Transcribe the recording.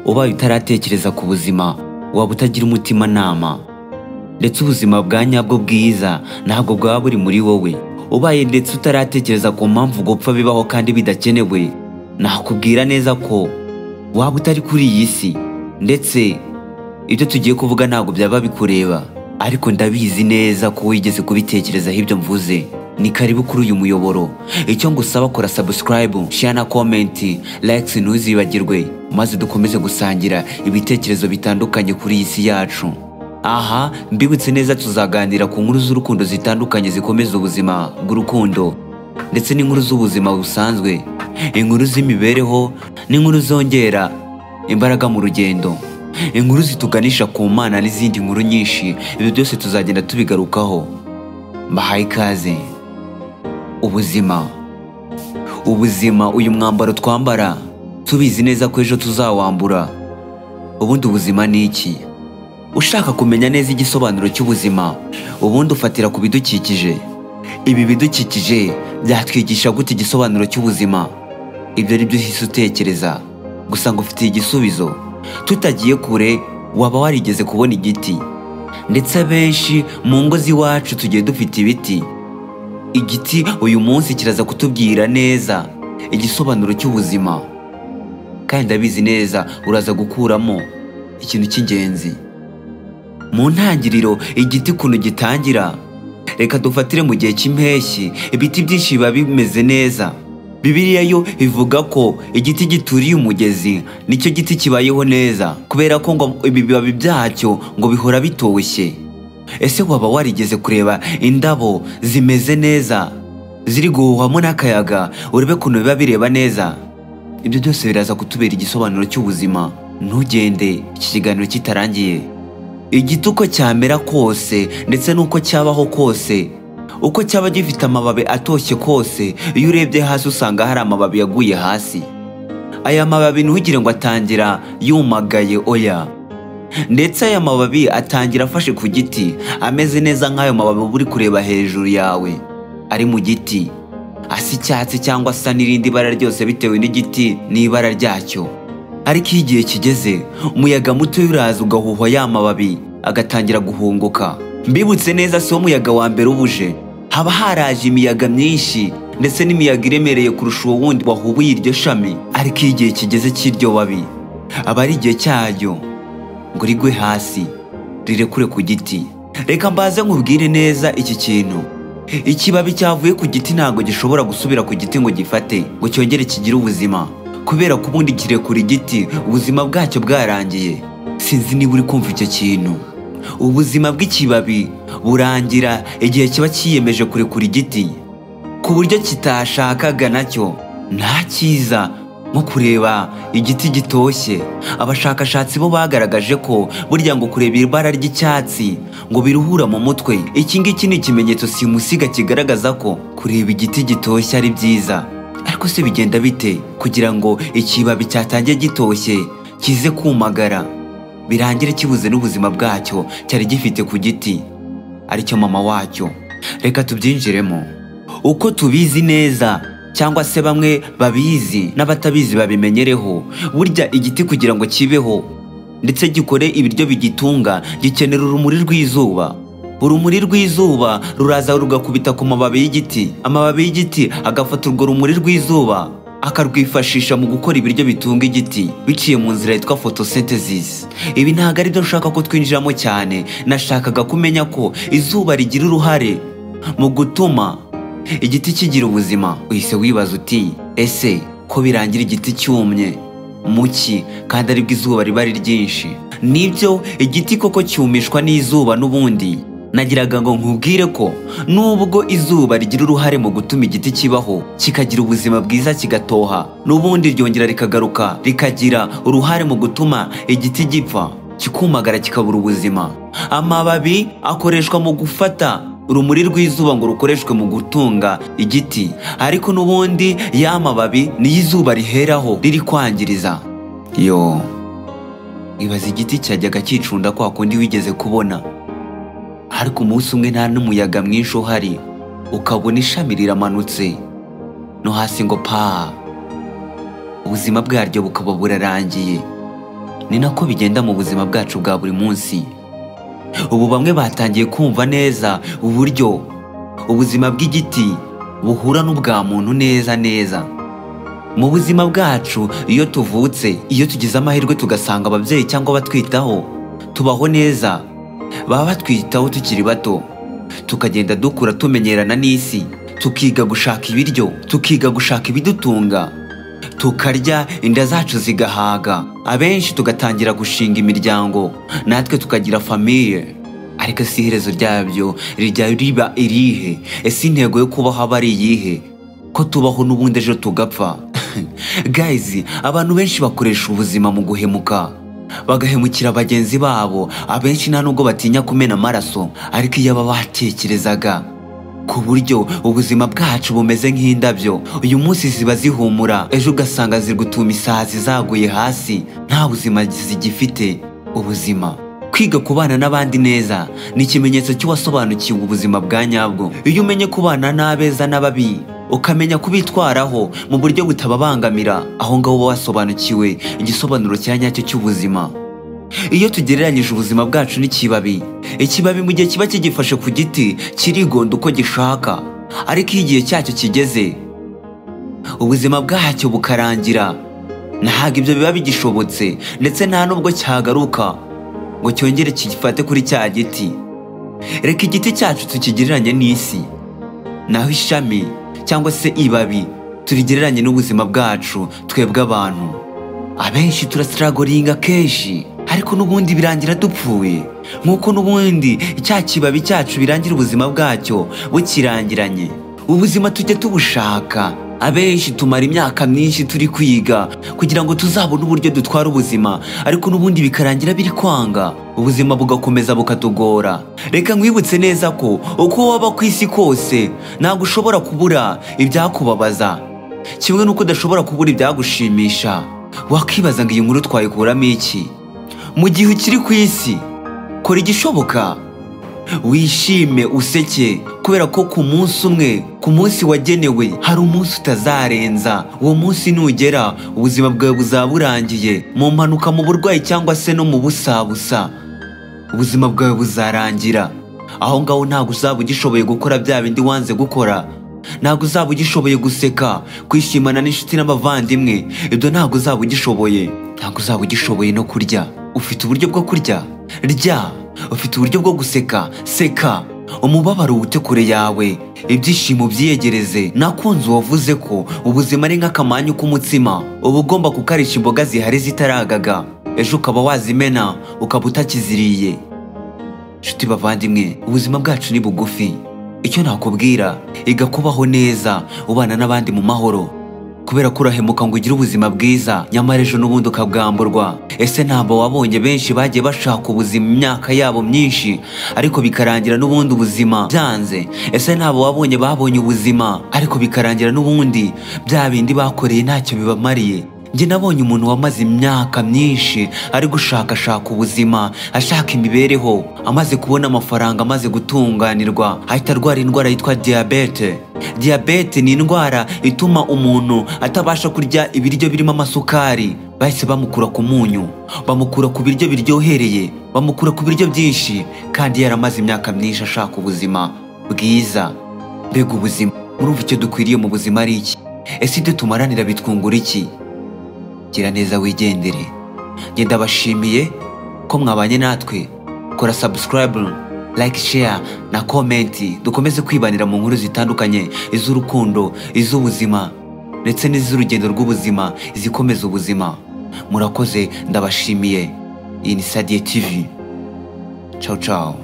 Ubaye utaratekereza ku buzima, waba utagira umutimanama, ndetse ubuzima bwa nyabwo bwiza ntabwo bwaba buri muri wowe. Ubaye ndetse utaratekereza ku mpamvu gupfa bibaho kandi bidakenewe, nakubwira neza ko waba utari kuri iyi si, ndetse ibyo tugiye kuvuga ntabwo byaba bikureba. Ariko ndabizi neza ko wigeze kubitekerezaho ibyo mvuze. Ni karibu kuri uyu muyoboro. Icyo ngusaba, kora subscribe, share na comment, likes ntuzibagirwe, maze dukomeze gusangira ibitekerezo bitandukanye kuri iyi si yacu. Aha mbibutse neza, tuzaganira ku nkuru z'urukundo zitandukanye zikomeza ubuzima bw'urukundo, ndetse n'inkuru z'ubuzima busanzwe, inkuru z'imibereho n'inkuru zongera imbaraga mu rugendo, inkuru zituganisha ku Mana n'izindi nkuru nyinshi. Ibyo byose tuzagenda tubigarukaho. Mbahaye ikaze. Ubuzima, ubuzima, uyu mwambaro twambara tubizi neza ko ejo tuzawambura. Ubundi ubuzima ni iki? Ushaka kumenya neza igisobanuro cy'ubuzima, ubundi ufatira ku bidukikije. Ibi bidukikije byatwigisha gute igisobanuro cy'ubuzima? Ibyo ari byo uhise utekereza gusa ngo ufitiye igisubizo. Tutagiye kure, waba warigeze kubona igiti, ndetse abenshi mu ngo z'iwacu tugiye dufite ibiti. Igiti uyu munsi kiraza kutubwira neza igisobanuro cy'ubuzima, kandi ndabizi neza uraza gukuramo ikintu cy'ingenzi. Mu ntangiriro, igiti ukuntu gitangira, reka dufatire mu gihe cy'impeshyi, ibiti byinshi biba bimeze neza. Bibiliya yo ivuga ko igiti gituriye umugezi nicyo giti kibayeho neza, kubera ko ngo ibibabi byacyo ngo bihora bitoshye. Ese waba warigeze kureba indabo zimeze neza ziri guhuhwamo n'akayaga, urebe ukuntu biba bireba neza? Ibyo byose biraza kutubera igisobanuro cy'ubuzima. Ntugende iki kiganiro kitarangiye. Igiti uko cyamera kose, ndetse n'uko cyabaho kose, uko cyaba gifite amababi atoshye kose, iyo urebye hasi usanga hari amababi yaguye hasi. Aya mababi ntugire ngo atangira yumagaye, oya. Ndetse aya mababi atangira afashe ku giti, ameze neza nk'ayo mababi uba uri kureba hejuru yawe ari mu giti, asa icyatsi cyangwa asa n'irindi bara ryose bitewe n'igiti n'ibara ryacyo. Ariko iyo igihe kigeze, umuyaga muto uraza ugahuhwa ya mababi agatangira guhunguka. Mbibutse neza, si wo muyaga wa mbere ubuje, haba haraje imiyaga myinshi, ndetse n'imiyaga iremereye kurusha uwo wundi wahubuye iryo shami. Ariko iyo igihe kigeze cy'iryo babi, aba ari igihe cyaryo ngo rigwe hasi, rirekure ku giti. Reka mbaze nkubwire neza iki kintu: ikibabi cyavuye ku giti ntabwo gishobora gusubira ku giti ngo gifate, ngo cyongere kigire ubuzima, kubera ko ubundi kirekura igiti ubuzima bwacyo bwarangiye. Sinzi niba uri kumva icyo kintu. Ubuzima bw'ikibabi burangira igihe kiba cyiyemeje kurekura igiti ku buryo kitashakaga nacyo. Nta cyiza nko kureba igiti gitoshye. Abashakashatsi bo bagaragaje ko burya ngo kureba ibara ry'icyatsi ngo biruhura mu mutwe. Iki ngiki ni ikimenyetso simusiga kigaragaza ko kureba igiti gitoshye ari byiza. Ariko se bigenda bite kugira ngo ikibabi cyatangiye gitoshye kize kumagara, birangire kibuze n'ubuzima bwacyo cyari gifite ku giti aricyo mama wacyo? Reka tubyinjiremo. Uko tubizi neza, cyangwa se bamwe babizi n'abatabizi babimenyereho, burya igiti kugira ngo kibeho ndetse gikore ibiryo bigitunga, gikenera urumuri rw'izuba. Urumuri rw'izuba ruraza rugakubita ku mababi y'igiti, amababi y'igiti agafata urwo rumuri rw'izuba akarwifashisha mu gukora ibiryo bitunga igiti biciye mu nzira yitwa photosynthesis. Ibi ntabwo ari byo nshaka ko twinjiramo cyane. Nashakaga kumenya ko izuba rigira uruhare mu gutuma igiti kigira ubuzima. Uhise wibaza uti: "Ese ko birangira igiti cyumye mu cyi kandi aribwo izuba riba ari ryinshi?" Nibyo, igiti koko cyumishwa n'izuba n'ubundi. Nagiraga ngo nkubwire ko nubwo izuba rigira uruhare mu gutuma igiti kibaho, kikagira ubuzima bwiza, kigatoha, n'ubundi ryongera rikagaruka rikagira uruhare mu gutuma igiti gipfa, kikumagara, kikabura ubuzima. Amababi akoreshwa mu gufata urumuri rw'izuba ngo rukoreshwe mu gutunga igiti, ariko n'ubundi ya mababi niyo izuba riheraho riri kwangiriza. Yo, ibaza igiti cyajyaga cyicunda kwa kundi wigeze kubona, ariko umunsi umwe nta n'umuyaga mwinshi uhari, ukabona ishami riramanutse no hasi ngo pa. ubuzima bwaryo bukaba burarangiye. Ni nako bigenda mu buzima bwacu bwa buri munsi. Ubu bamwe batangiye kumva neza uburyo ubuzima bw'igiti buhura n'ubwa muntu neza neza. Mu buzima bwacu iyo tuvutse, iyo tugize amahirwe tugasanga ababyeyi cyangwa batwitaho, tubaho neza. Baba batwitaho tukiri bato, tukagenda dukura tumenyerana n'isi, tukiga gushaka ibiryo, tukiga gushaka ibidutunga, tukarya inda zacu zigahaga. Abenshi tugatangira gushinga imiryango, natwe tukagira famiye. Ariko si iherezo ryabyo rijya riba irihe? Ese intego yo kubaho aba ari iyihe? Ko tubaho n'ubundi ejo tugapfa. Guys, abantu benshi bakoresha ubuzima mu guhemuka, bagahemukira bagenzi babo. Abenshi nta nubwo batinya kumena amaraso, ariko iyo baba batekerezaga ku buryo ubuzima bwacu bumeze nk'indabyo, uyu munsi ziba zihumura, ejo ugasanga ziri gutuma isazi zaguye hasi, nta buzima zigifite. Ubuzima, kwiga kubana n'abandi neza ni ikimenyetso cy'uwasobanukiwe ubuzima bwa nyabwo. Iyo umenye kubana n'abeza n'ababi, ukamenya kubitwaraho mu buryo butababangamira, aho ngaho uba wasobanukiwe igisobanuro cya nyacyo cy'ubuzima. Iyo tugereranyije ubuzima bwacu n'ikibabi, ikibabi mu gihe kiba kigifashe ku giti kirigonda uko gishaka, ariko iyo igihe cyacyo kigeze ubuzima bwacyo bukarangira, ntabwo ibyo biba bigishobotse, ndetse nta nubwo cyagaruka ngo cyongere kigifate kuri cya giti. Reka igiti cyacu tukigereranye n'isi, naho ishami cyangwa se ibabi turigereranye n'ubuzima bwacu twebwe abantu. Abenshi turasiragoringa kenshi, ariko n'ubundi birangira dupfuye, nk'uko n'ubundi cya kibabi cyacu birangira ubuzima bwacyo bukirangiranye. Ubuzima tujya tubushaka. Abenshi tumara imyaka myinshi turi kwiga kugira ngo tuzabone uburyo dutwara ubuzima, ariko n'ubundi bikarangira biri kwanga, ubuzima bugakomeza bukatugora. Reka nkwibutse neza ko uko waba ku isi kose ntabwo ushobora kubura ibyakubabaza, kimwe n'uko udashobora kubura ibyagushimisha. Wakibaza ngo iyi nkuru twayikuramo iki? Mu gihe ukiri ku isi, kora igishoboka wishime, useke, kubera ko ku munsi umwe, ku munsi wagenewe, hari umunsi utazarenza. Uwo munsi nugera, ubuzima bwawe buzaba burangiye, mu mpanuka, mu burwayi cyangwa se no mu busabusa, ubuzima bwawe buzarangira. Aho ngaho ntabwo uzaba ugishoboye gukora bya bindi wanze gukora, ntabwo uzaba ugishoboye guseka, kwishimana n'inshuti n'abavandimwe, ibyo ntabwo uzaba ugishoboye. Ntabwo uzaba ugishoboye no kurya. Ufite uburyo bwo kurya, rya. Ufite uburyo bwo guseka, seka. Umubabaro wute kure yawe, ibyishimo byiyegereze. Nakunze uwavuze ko ubuzima ari nk'akamanyu k'umutsima, uba ugomba kukarisha imboga zihari zitaragaga, ejo ukaba wazimena ukaba utakiziriye. Nshuti bavandimwe, ubuzima bwacu ni bugufi. Icyo nakubwira, iga kubaho neza, ubana n'abandi mu mahoro, kubera ko urahemuka ngo ugire ubuzima bwiza, nyamara ejo n'ubundi ukabwamburwa. Ese ntabwo wabonye benshi bagiye bashaka ubuzima imyaka yabo myinshi, ariko bikarangira n'ubundi ubuzima byanze? Ese ntabwo wabonye babonye ubuzima, ariko bikarangira n'ubundi bya bindi bakoreye ntacyo bibamariye? Njye nabonye umuntu wamaze imyaka myinshi ari gushakashaka ubuzima, ashaka imibereho, amaze kubona amafaranga, amaze gutunganirwa, ahita arwara indwara yitwa diyabete. Diyabete ni indwara ituma umuntu atabasha kurya ibiryo birimo amasukari. Bahise bamukura ku munyu, bamukura ku biryo biryohereye, bamukura ku biryo byinshi, kandi yaramaze imyaka myinshi ashaka ubuzima bwiza. Mbega ubuzima! Murumva icyo dukwiriye mu buzima ari iki? Ese ibyo tumaranira bitwungura iki? Gira neza wigendere. Njye ndabashimiye ko mwabanye natwe. Kora subscribe, like, share na comment, dukomeze kwibanira mu nkuru zitandukanye, iz'urukundo, iz'ubuzima ndetse n'iz'urugendo rw'ubuzima, izikomeza ubuzima. Murakoze, ndabashimiye. Iyi ni Sadie TV. Ciao ciao.